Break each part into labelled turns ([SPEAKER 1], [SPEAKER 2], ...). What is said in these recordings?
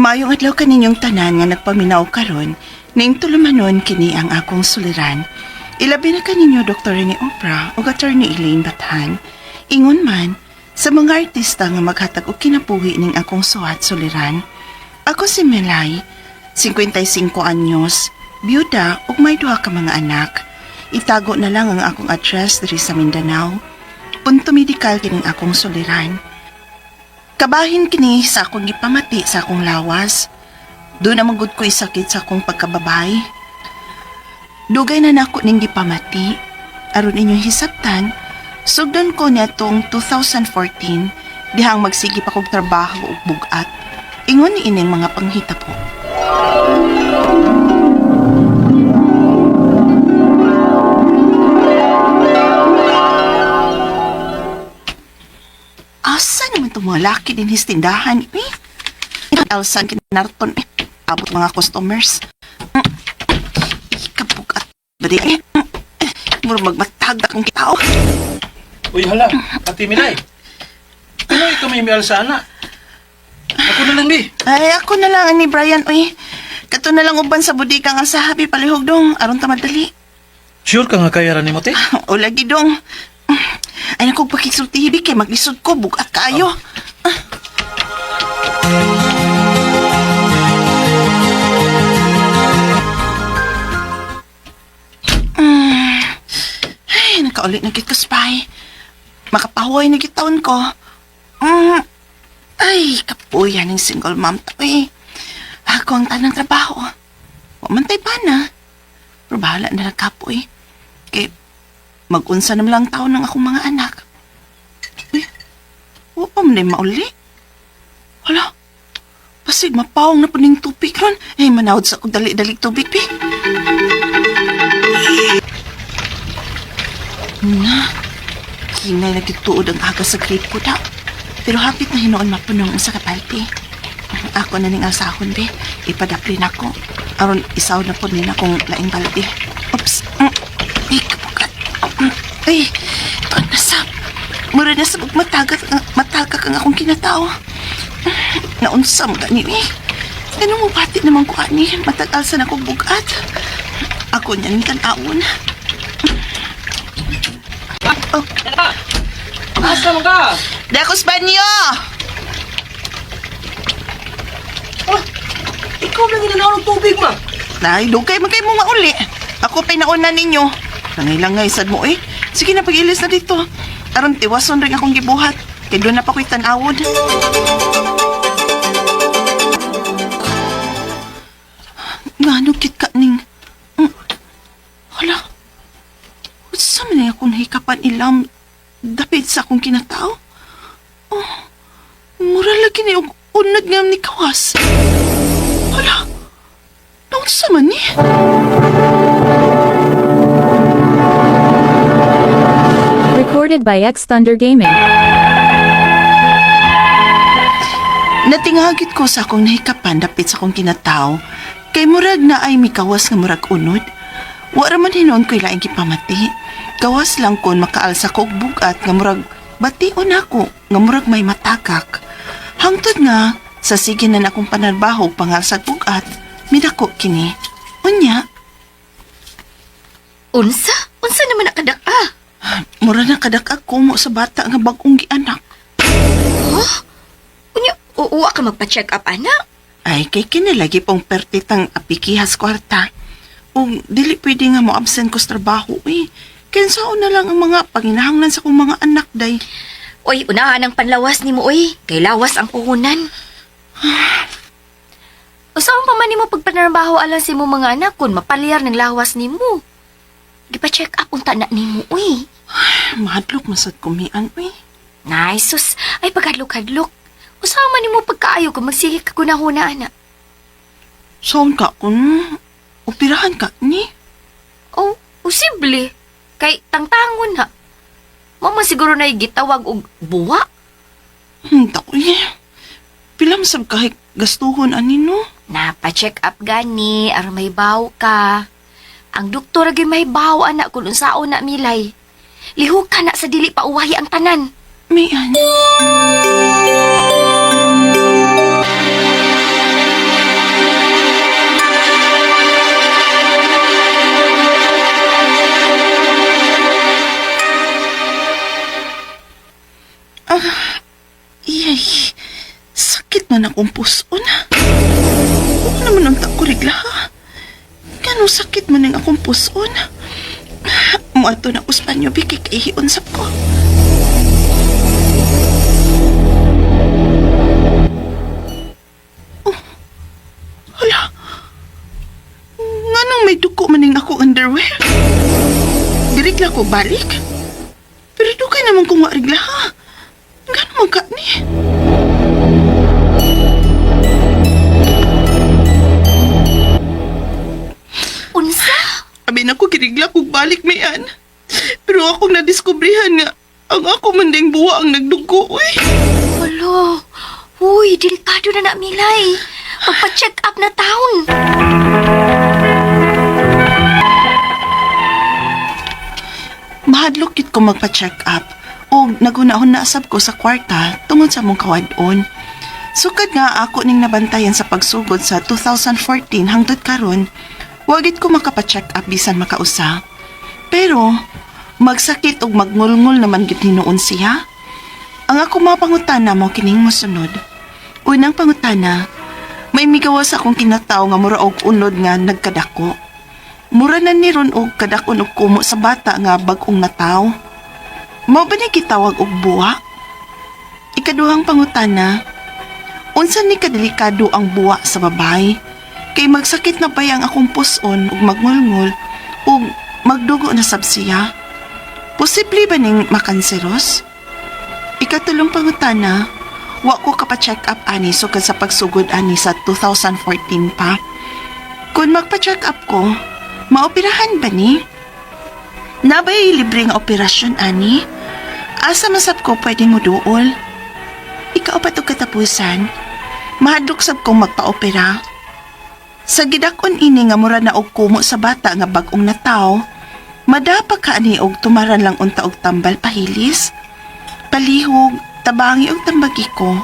[SPEAKER 1] Maayong adlaw kaninyong tanan nga nagpaminaw karon ning tulumanon kini ang akong suliran. Ilabi na kaninyo Dr. Rene Oprah ug Attorney Elaine Bathan. Ingon man sa mga artista nga maghatag og kinabuhi ning akong suwat suliran. Ako si Melay, 55 anyos, byuda ug may duha ka mga anak. Itago na lang ang akong address diri sa Mindanao. Punto medikal kining akong suliran. Kabahin kini sa akong gipamati sa akong lawas. Doon ang magud ko'y sakit sa akong pagkababay. Dugay na nako ning gipamati. Aron inyong hisabtan, sugdon ko niadtong 2014 dihang magsige pa kog trabaho ug bugat. Ingon ni ining mga panghitabo. Asa naman itong mga laki din his tindahan, eh? Elsan kinarton, eh. Abot mga customers. Ikabugat. Bari, eh. Mura magmatag akong tao.
[SPEAKER 2] Uy, hala, Ate Milay. Pinoy ka may mial sana. Ako na lang, di.
[SPEAKER 1] Ay, ako na lang, ni Brian, uy. Kato na lang uban sa bodega nga sa habi palihog dong. Aron ta madali.
[SPEAKER 2] Sure ka nga kaya ni mo, te?
[SPEAKER 1] O lagi dong. Ay, naku, pakisulti, hibi kay maglisod ko, bugat kaayo. Ay, nakauli na gid ko, spy. Makapahuway na gid taon ko. Ay, kapuya ng single mom to eh. Ako ang tanang trabaho. Wa man tay bana. Pero bahala na lang kapoy. Kay mag-unsa naman lang taon ng akong mga anak. Uy, wa pa man ay mauli. Hala, pasig mapawong na po ning tubig ron. Ay, manawad sa kong dali-dali tubig, bi. Na, hinay na gituod ang aga sa grip ko daw. Pero hapit na hinuon mapuno ang usa ka palti. Ako na ning asahon, be. Ipadapli na ko. Aron isaw na po nila kong laing balde. Oops. Ay, kapukat. Ay, ito na sa. Mura na sa matagak, matagak ang akong kinatao. Naunsa mo gani eh. Ganun mo pati naman ko ani. Matagal sa akong bugat. Ako niya ning tan-awon. Oh,
[SPEAKER 2] Asa man ka?
[SPEAKER 1] Dakos banyo!
[SPEAKER 2] Oh, ikaw lang inanaw ng tubig, ma.
[SPEAKER 1] Nay, dugay man kayo mo nga uli. Ako pinauna ninyo. Langay-langay sad mo eh. Sige na, pag-ilis na dito. Aron tiwason rin akong gibuhat. Kay doon na pa ko'y tan-awon. Ngano kit ka ning... Hala. Unsa man ni akong nahikapan ilam dapit sa akong kinatao? Oh, mura lagi ni og unod nga ni kawas. Hala. Naunsa man ni?
[SPEAKER 3] Recorded by X Thunder Gaming.
[SPEAKER 1] Natingagit ko sa akong nahikapan dapit sa akong kinatao. Kay murag na ay mikawas nga murag unod. Wa ra man hinuon ko'y laing gipamati. Gawas lang kon makaalsa ko og bugat nga murag bation ako nga murag may matagak. Hangtod nga sa sige na akong panarbaho pangalsag bugat, midako kini. Unya,
[SPEAKER 4] Unsa? Unsa naman nakadak-a?
[SPEAKER 1] mura na kadak ako mo sa bata nga bag-ong gianak.
[SPEAKER 4] Unya, uwa ka magpa-check up, ana?
[SPEAKER 1] Ay, kay kinalagi pong pertitang apikihas kwarta. Ug dili pwede nga mo absent ko sa trabaho eh. Kinsaon na lang ang mga panginahanglan sa kong mga anak day.
[SPEAKER 4] Oy, unahan ang panlawas nimo oy. Kay lawas ang puhunan. Usaon pa man nimo pagpanarbaho alang sa imong mga anak kun mapalyar ng lawas nimo. Gipa-check up unta na nimo oy.
[SPEAKER 1] Mahadlok masad kumian eh.
[SPEAKER 4] Nay sus, ay paghadlok-hadlok. Usaon man nimo pagkaayo kung magsige ka gunahuna ana.
[SPEAKER 1] Saon ka kun operahan ka ni?
[SPEAKER 4] Oh, posible. Kay tangtangon ha. Mama siguro na gitawag og buwa.
[SPEAKER 1] Dako eh. Pila masab kahit gastuhon ani no?
[SPEAKER 4] Napa-check up gani aron may baw ka. Ang doktor gyud may baw ana kung unsaon na milay. Lihok ka na sa dili pa uwahi ang tanan.
[SPEAKER 1] Mian. man akong puson. Huwag naman unta ko regla ha. Ganong sakit man ang akong puson. Muadto na ko sa banyo, bi, kay kaihion sab ko. Oh, hala. Nganong may duko man ning akong underwear? Dirigla ko balik. Pero dugay naman kung warigla ha. Ngano man ka ni?
[SPEAKER 4] Unsa?
[SPEAKER 1] Abi na ko girigla kog balik mayan. Pero akong nadiskubrihan nga ang ako man ding buwa ang nagdugo uy.
[SPEAKER 4] Hala. Uy, delikado na na, Milay. Magpa-check up na taon.
[SPEAKER 1] Mahadlok gid ko magpa-check up o nagunahon na asab ko sa kwarta tungod sa mong kawadon. Sukad nga ako ning nabantayan sa pagsugod sa 2014 hangtod karon, wagit ko makapa-check up bisan makausa. Pero magsakit og magngulngol naman gid hinuon siya. Ang ako mga pangutana mo kining mosunod. Unang pangutana, may migawas akong kinataw nga mura og unod nga nagkadako. Mura na ni ron og kadakon og kumo sa bata nga bag-ong nataw. Mao ba ni gitawag og buwa? Ikaduhang pangutana, unsa ni kadelikado ang buwa sa babay? Kay magsakit na bay ang akong puson ug magngulngol ug magdugo na sab siya. Posible ba ning makanseros? Ikatulong pangutana, wa ko kapa-check up ani sukad sa pagsugod ani sa 2014 pa. Kung magpa-check up ko, maoperahan ba ni? Nabay libreng operasyon ani? Asa masab ko pwedeng muduol? Ikaw pa to katapusan. Mahadlok sab kong magpa-opera. Sa gidakon ini nga mura na og kumo sa bata nga bag-ong nataw, madapa ka ani og tumaran lang unta og tambal pahilis. Palihog, tabangi og tambagi ko.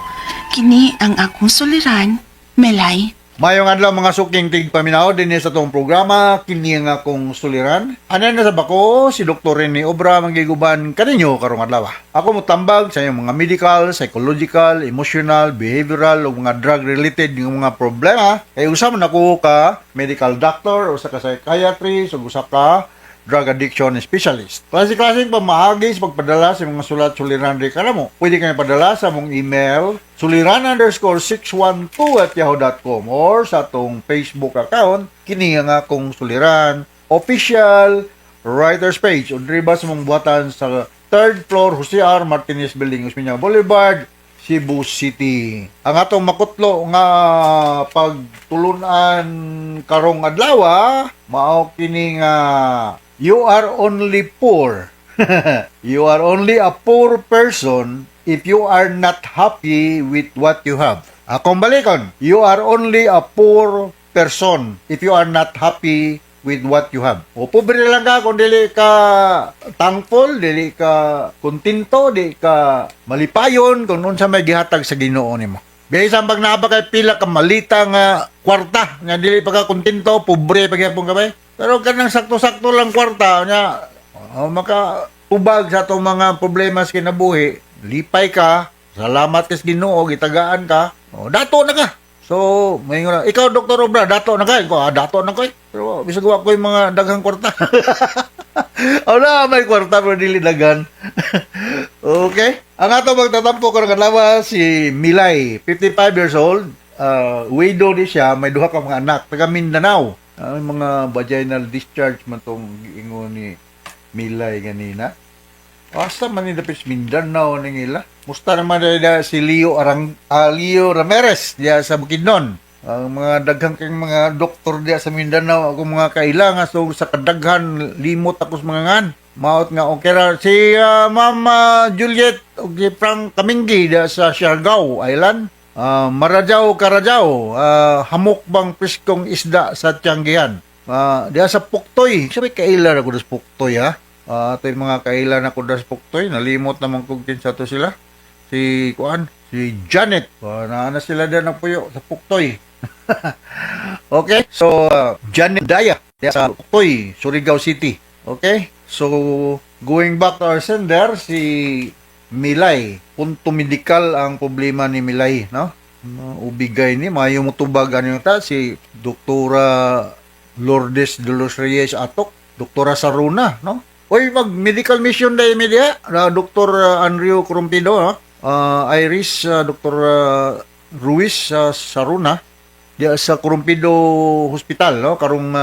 [SPEAKER 1] Kini ang akong suliran, Melay.
[SPEAKER 5] Mayong adlaw mga suking tigpaminaw dinhi sa tong programa kini nga akong suliran. Ana na sa bako si Dr. Rene Obra manggiguban kaninyo karong adlaw. Ako motambag sa inyong mga medical, psychological, emotional, behavioral ug mga drug related nga mga problema. Kay usa man ako ka medical doctor, usa ka psychiatrist, ug usa ka drug addiction specialist. Klase-klaseng pamaagi sa pagpadala sa mga sulat suliran di kanamo. Pwede kayo padala sa mong email suliran_612@yahoo.com or sa atong Facebook account kini nga akong suliran official writers page o diri ba sa mong buhatan sa third floor Jose R. Martinez Building, Osmeña Boulevard, Cebu City. Ang atong makutlo nga pagtulunan karong adlaw, mao kini nga you are only poor. You are only a poor person if you are not happy with what you have. Akong balikon, you are only a poor person if you are not happy with what you have. O pobre lang ka kung dili ka thankful, dili ka kontento, dili ka malipayon kung unsa may gihatag sa Ginoo nimo. Bisan pag naa pa kay pila ka malita nga kwarta nga dili pa ka kontento, pobre pa gyapon ka bay. Pero kanang sakto-sakto lang kwarta nya oh, maka tubag sa atong mga problema sa kinabuhi, lipay ka, salamat ka sa Ginoo, gitagaan ka, oh, dato na ka. So, may na, ikaw Dr. Obra, dato na ka. Ikaw, dato na ko eh. Pero bisag wa ko yung mga daghang kwarta. O na, may kwarta pero dili daghan. Okay. Ang ato magtatampo karong adlaw si Milay, 55 years old. Widow ni siya, may duha ka mga anak, taga Mindanao. Mga vaginal discharge man tong giingon ni Milay ganina. Asa man ni dapit sa Mindanao ning ila. Musta naman dahil si Leo Arang Leo Ramirez diya sa Bukidnon. Ang mga daghang kang mga doktor diya sa Mindanao ako mga kailangan so sa kadaghan limot ako sa mga ngan. Maot nga okay ra si Mama Juliet ug si Frank Kaminggi diya sa Siargao Island. Marajaw Karajaw, hamok bang preskong isda sa Tianggihan. Diya sa Puktoy. Sabi kaila ra ko sa Puktoy ha. Ito yung mga kaila na ko sa Puktoy. Nalimot naman kung kinsa to sila. Si kuan, si Janet. Naa na sila diyan nagpuyo sa Puktoy. Okay? So, Janet Daya diya sa Puktoy, Surigao City. Okay? So, going back to our sender, si Milay. Punto medikal ang problema ni Milay, no? No, ubigay ni maayo mo tubag ano ta si Doktora Lourdes de los Reyes Atok, Doktora Saruna, no? Oy, mag medical mission dahil media, na Dr. Andrew Corumpido, no? Iris, Dr. Ruiz Saruna, diya sa Corumpido Hospital, no? Karong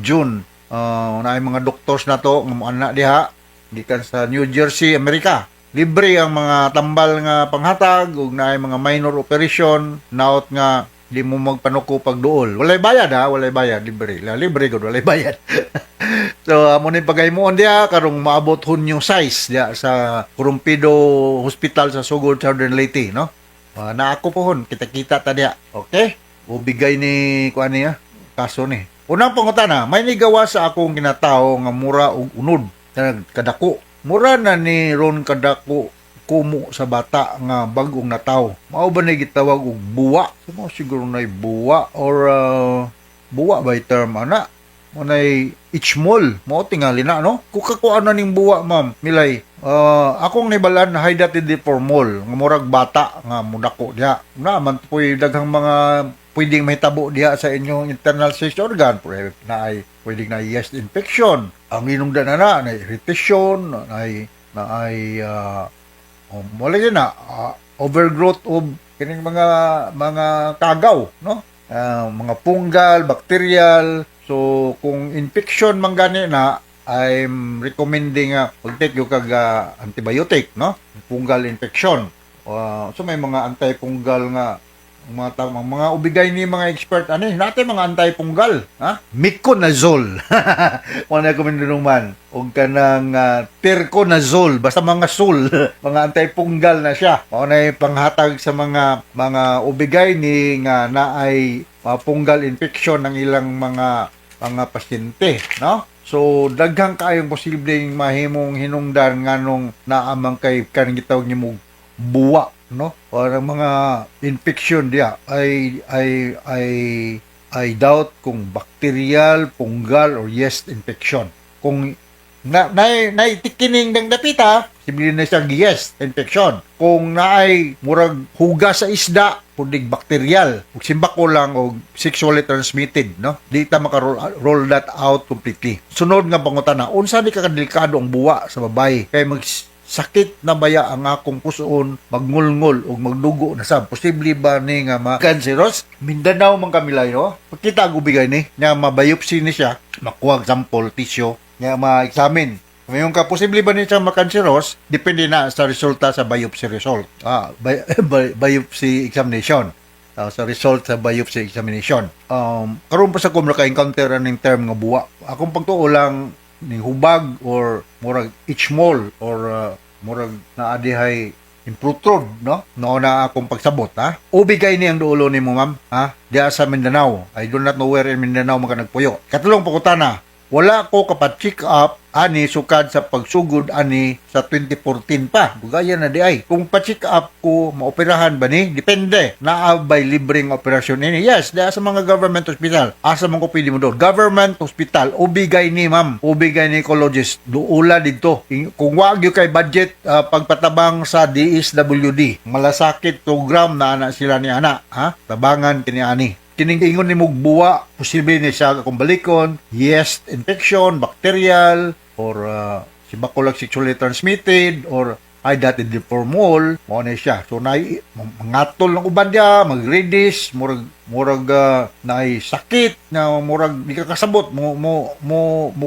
[SPEAKER 5] June. Naay mga doctors na to, nga moana diha, gikan sa New Jersey, Amerika. Libre ang mga tambal nga panghatag ug naay mga minor operation naot nga di mo magpanuko pagduol. Walay bayad ha, walay bayad, libre. La, libre gud, walay bayad. So amo ni pagaymoon diha karong maabot Hunyo 6 diha sa Corumpido Hospital sa Sogod, Southern Leyte, no? Na ako pohon, kita-kita ta diha. Okay? O bigay ni kuan niya kaso ni. Unang pangutana, may nigawa sa akong kinatao nga mura og unod kadako. Mura na ni ron kadako kumo sa bata nga bag-ong nataw. Mao ba ni gitawag og buwa? So, mao siguro na buwa or buwa by term ana. Mo nay ichmol, mao tingali na, no? Kung kakuan na ning buwa, ma'am, Milay. Akong nibalan na hydatidiform mole nga murag bata nga mudako diha. Na man po'y daghang mga pwedeng mahitabo diha sa inyong internal sex organ. Pwede na ay pwedeng na yeast infection. Ang inungdan na na, na irritation, na ay wala yun na overgrowth of kining mga kagaw, no? Mga fungal, bacterial. So kung infection man gani na, I'm recommending mag-take yung kag antibiotic, no? Fungal infection. So may mga antifungal nga mga ubigay ni mga expert ani natin mga antifungal, ha, miconazole wala ko man og kanang terconazole, basta mga sul, mga antifungal na siya. Mao na panghatag sa mga ubigay ni nga naay fungal infection ng ilang mga pasyente, no? So daghang kaayong posibleng mahimong hinungdan nganong naamang kay kanang gitawag nimo buwa, no, or ang mga infection diya ay I doubt kung bacterial, fungal or yeast infection. Kung na na naitikining ng dapita, posible na siyang yeast infection. Kung naay murag hugas sa isda, pudig bacterial. Ug simbako lang og sexually transmitted, no? Di ta maka roll that out completely. Sunod nga pangutana, unsa ni kadelikado ang buwa sa babae? Kay mag sakit na baya ang akong pusoon, magngulngol ug magdugo na sab. Posible ba ni nga ma cancerous? Mindanao man kami layo. Pagkita ang ubigay ni nya ma-biopsy ni siya, makuha sample tissue nya ma-examine. Ngayon ka, posible ba ni siya ma-cancerous? Depende na sa resulta sa biopsy result. Biopsy examination. Sa result sa biopsy examination. Karon pa sa ko naka-encounter aning term nga buwa. Akong pagtuo lang ni hubag or murag ichmol or murag naa dihay improtrude, no? No na akong pagsabot, ha. Ubigay ni ang duolo nimo, ma'am, ha? Diya sa Mindanao. I do not know where in Mindanao maka nagpuyo. Katulong pangutana, wala ko kapat check up ani sukad sa pagsugod ani sa 2014 pa. Bugaya na di ay. Kung pa-check up ko, maoperahan ba ni? Depende. Naa bay libreng operasyon ini? Yes, diya sa mga government hospital. Asa man ko pwede mo doon? Government hospital. Ubigay ni, ma'am. Ubigay ni gynecologist. Duula dito. Kung wag gyud kay budget, pagpatabang sa DSWD. Malasakit program na ana sila ni ana, ha? Tabangan kini ani. Kining ingon ni buwa, posible ni siya kung balikon, yeast infection, bacterial, or sibakulag sexually transmitted, or hydatidiform mole, mao na siya. So naay mangatol ng uban diya, mag-reddish, murag naay sakit na murag di ka kasabot mo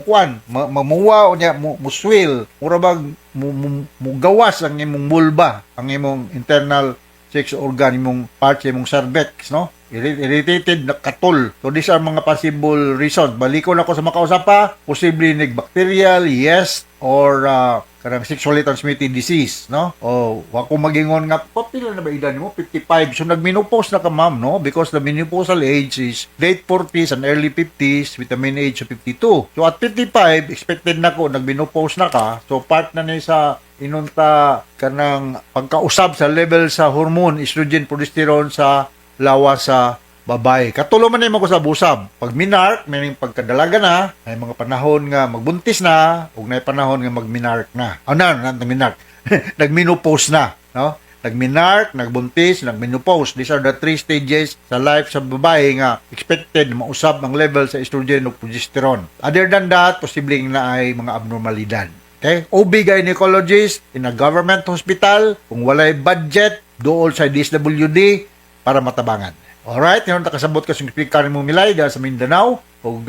[SPEAKER 5] kuan, mamuwa o niya mo swell, mura bag mo gawas ang imong vulva, ang imong internal sex organ, imong parts, imong cervix, no? Irritated na katol. So these are mga possible reasons. Balikon ako sa makausap pa, posible nig bacterial, yes, or kanang sexually transmitted disease, no? O wa ko magingon nga papila na ba edad nimo? 55. So nagmenopause na ka, ma'am, no? Because the menopausal age is late 40s and early 50s with a mean age of 52. So at 55, expected na ko nagmenopause na ka. So part na ni sa inunta kanang pagkausab sa level sa hormone estrogen, progesterone sa lawas sa babae. Katulo man nimo ko sa busab. Pag menarche, meaning pagkadalaga na, ay mga panahon nga magbuntis na, ug nay panahon nga magmenarche na. Ano na, na menarche. Nagmenopause na, no? Nagmenarche, nagbuntis, nagmenopause. These are the three stages sa life sa babae nga expected mausab ang level sa estrogen o progesterone. Other than that, posibleng naay mga abnormalidad. Okay? OB gynecologist in a government hospital, kung walay budget, dool sa DSWD para matabangan. Alright, ngayon takasabot ka sa speaker mo, Milay, dahil sa Mindanao. Ug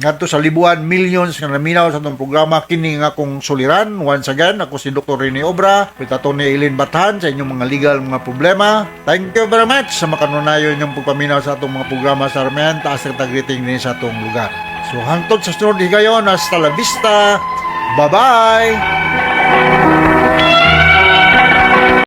[SPEAKER 5] ngadto sa libuan millions nga naminaw sa atong programa, kini nga akong suliran. Once again, ako si Dr. Rene Obra with Atty. Eileen Bathan sa inyong mga legal mga problema. Thank you very much sa makanunayon inyong pagpaminaw sa atong mga programa sa Armen. Taas ang greeting din sa atong lugar. So hangtod sa sunod higayon, hasta la vista. Bye-bye.